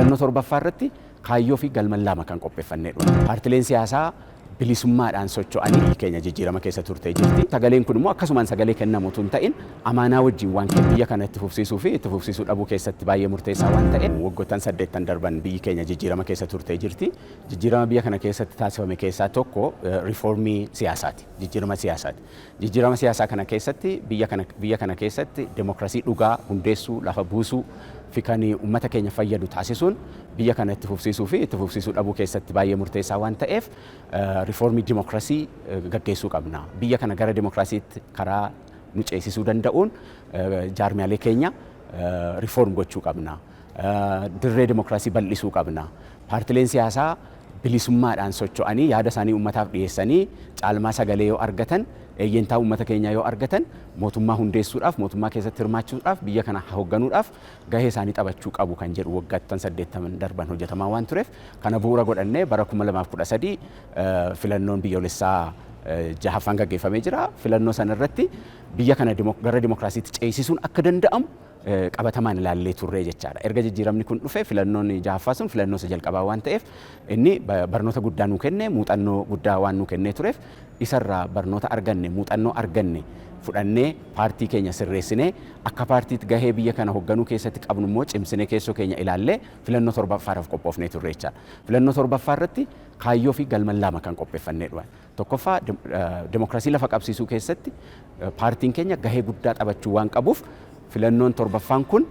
Filannoo torbaffaa irratti kaayyoo fi galma lama kan qopheeffannedha. Paartileen siyaasaa bilisummaadhaan socho'anii keenya jijjiirama keessa turtee jirti. Sagaleen kun immoo akkasumaan sagalee kennamu utuu hin ta'in amaanaa wajjin waan kennu biyya kana itti fufsiisuu fi itti fufsiisuu dhabuu keessatti baay'ee murteessaa waan ta'e waggoottan 8 darban biyyi keenya jijjiirama keessa turtee jirti. Jijjiirama biyya kana keessatti taasifame keessaa tokko riifoormii siyaasaati. Jijjiirama siyaasaati. Jijjiirama siyaasaa kana keessatti biyya kana keessatti demokrasii dhugaa hundeessuu, lafa buusuu fi kan uummata keenya fayyadu taasisuun biyya kana itti fufsiisuu fi itti fufsiisuu dhabuu keessatti baay'ee murteessaa waan ta'eef riifoormii dimokiraasii gaggeessuu qabna. Biyya kana gara dimokiraasiitti karaa nu ceesisuu danda'uun jaarmiyaalee keenya reform gochuu qabna. Dirree dimokiraasii bal'isuu qabna. Paartileen siyaasaa bilisummaadhaan socho'anii yaada isaanii uummataaf dhiyeessanii caalmaa sagalee yoo argatan, eeyyentaa uummata keenyaa yoo argatan, mootummaa hundeessuudhaaf, mootummaa keessatti hirmaachuudhaaf, biyya kana hoogganuudhaaf gahee isaanii taphachuu qabu kan jedhu waggaattan 80 darban hojjetamaa waan tureef, kana bu'uura godhannee bara 2013 filannoon biyyoolessaa jahaffaan gaggeeffamee jira. Filannoo sana irratti biyya kana gara dimokiraasiitti ceesisuun akka danda'amu qabatamaan ilaallee turree jechaadha. Erga jijjiiramni kun dhufe filannoon jahaffaa sun filannoo isa jalqabaa waan ta'eef, inni barnoota guddaa nuu kenne, muuxannoo guddaa waan nuu kennee tureef, isarraa barnoota arganne, muuxannoo arganne fudhannee paartii keenya sirreessinee, akka paartiitti gahee biyya kana hoogganuu keessatti qabnu immoo cimsinee keessoo keenya ilaallee filannoo torbaffaadhaaf qophoofnee turre jechaadha. Filannoo torbaffaa irratti kaayyoo fi galma lama kan qopheeffannee dhufan. Tokkoffaa, demokrasii lafa qabsiisuu keessatti paartiin keenya gahee guddaa taphachuu waan qabuuf, filannoon torbaffaan kun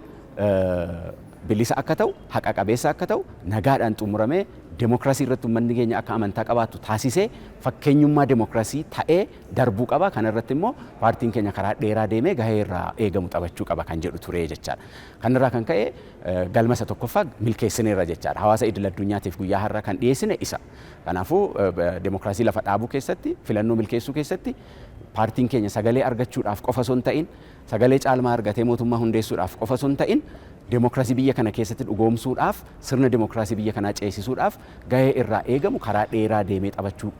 bilisa akka ta'u, haqa qabeessa akka ta'u, nagaadhaan xumuramee, demokrasii irratti uummanni keenya akka amantaa qabaatu taasisee fakkeenyummaa demokrasii ta'ee darbuu qaba. Kana irratti immoo paartiin keenya karaa dheeraa deemee gahee irraa eegamu taphachuu qaba kan jedhu ture jechaadha. Kanarraa kan ka'e galma isa tokkoffaa milkeessineerra jechaadha. Hawaasa idil addunyaatiif guyyaa har'a kan dhiyeessine isa. Kanaafuu demokrasii lafa dhaabuu keessatti, filannoo milkeessuu keessatti paartiin keenya sagalee argachuudhaaf qofa osoo hin ta'in, sagalee caalmaa argatee mootummaa hundeessuudhaaf qofa osoo hin ta'in, demokrasii biyya kana keessatti dhugoomsuudhaaf, sirna demokrasii biyya kanaa ceesisuudhaaf gahee irraa eegamu karaa dheeraa deemee taphachuu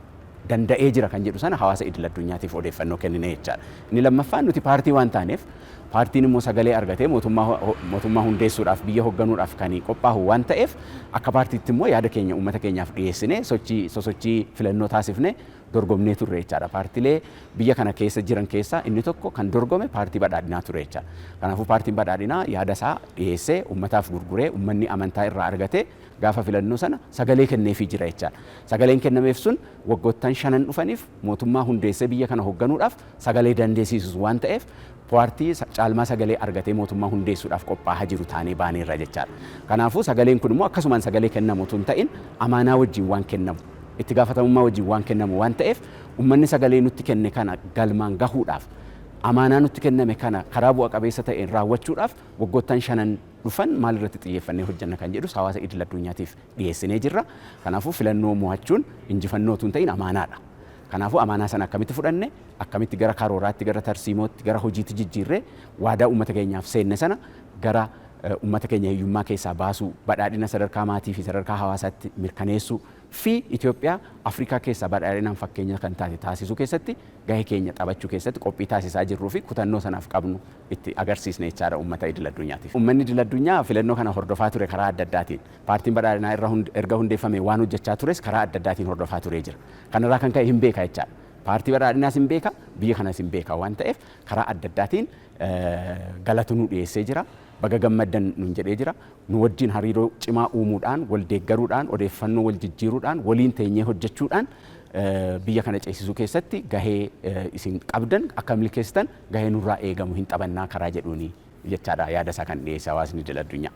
danda'ee jira kan jedhu sana hawaasa idil addunyaatiif odeeffannoo kennine jechaadha. Inni lammaffaan, nuti paartii waan taaneef, paartiin immoo sagalee argatee mootummaa hundeessuudhaaf, biyya hoogganuudhaaf kan qophaa'u waan ta'eef, akka paartiitti immoo yaada keenya uummata keenyaaf dhiyeessinee sochii sosochii filannoo taasifne dorgomnee turre jechaadha. Paartilee biyya kana keessa jiran keessaa inni tokko kan dorgome Paartii Badhaadhinaa ture jechaadha. Kanaafuu Paartiin Badhaadhinaa yaada isaa dhiyeessee uummataaf gurguree, uummanni amantaa irraa argatee gaafa filannoo sana sagalee kenneefii jira jechaadha. Sagaleen kennameef sun waggoottan 5n dhufaniif mootummaa hundeessee biyya kana hoogganuudhaaf sagalee dandeessisus waan ta'eef, paartii caalmaa sagalee argatee mootummaa hundeessuudhaaf qophaa'aa jiru taanee baaneerra jechaadha. Kanaafuu sagaleen kun immoo akkasumaan sagalee kennamu utuu hin ta'in amaanaa wajjin waan kennamu, itti gaafatamummaa wajjin waan kennamu waan ta'eef, uummanni sagalee nutti kenne kana galmaan gahuudhaaf, amaanaa nutti kenname kana karaa bu'a qabeessa ta'een raawwachuudhaaf waggoottan 5n dhufan maal irratti xiyyeeffannee hojjenna kan jedhus hawaasa idil addunyaatiif dhiyeessinee jirra. Kanaafuu filannoo mo'achuun injifannoo utuu hin ta'in amaanaadha. Kanaafuu amaanaa sana akkamitti fudhanne, akkamitti gara karooraatti, gara tarsiimootti, gara hojiitti jijjiirree waadaa uummata keenyaaf seenne sana gara uummata keenya hiyyummaa keessaa baasuu, badhaadhina sadarkaa maatii fi sadarkaa hawaasaatti mirkaneessuu fi Itoophiyaa Afrikaa keessaa badhaadhinaan fakkeenya kan taate taasisuu keessatti gahee keenya taphachuu keessatti qophii taasisaa jirruu fi kutannoo sanaaf qabnu itti agarsiisne jechaadha uummata idil addunyaatiif. Uummanni idil addunyaa filannoo kana hordofaa ture karaa adda addaatiin. Paartiin Badhaadhinaa irra erga hundeeffame waan hojjechaa tures karaa adda addaatiin hordofaa turee jira. Kanarraa kan ka'e hin beeka jechaadha. Paartii Badhaadhinaas hin beeka, biyya kanas hin beeka waan ta'eef, karaa adda addaatiin galata nu dhiyeessee jira. Baga gammaddan nuun jedhee jira. Nu wajjin hariiroo cimaa uumuudhaan, wal deeggaruudhaan, odeeffannoo wal jijjiiruudhaan, waliin teenyee hojjechuudhaan biyya kana ceesisuu keessatti gahee isin qabdan akka milkeessitan gahee nurraa eegamu hin taphannaa karaa jedhuuni jechaadha yaada isaa kan dhiyeesse hawaasni idil addunyaa.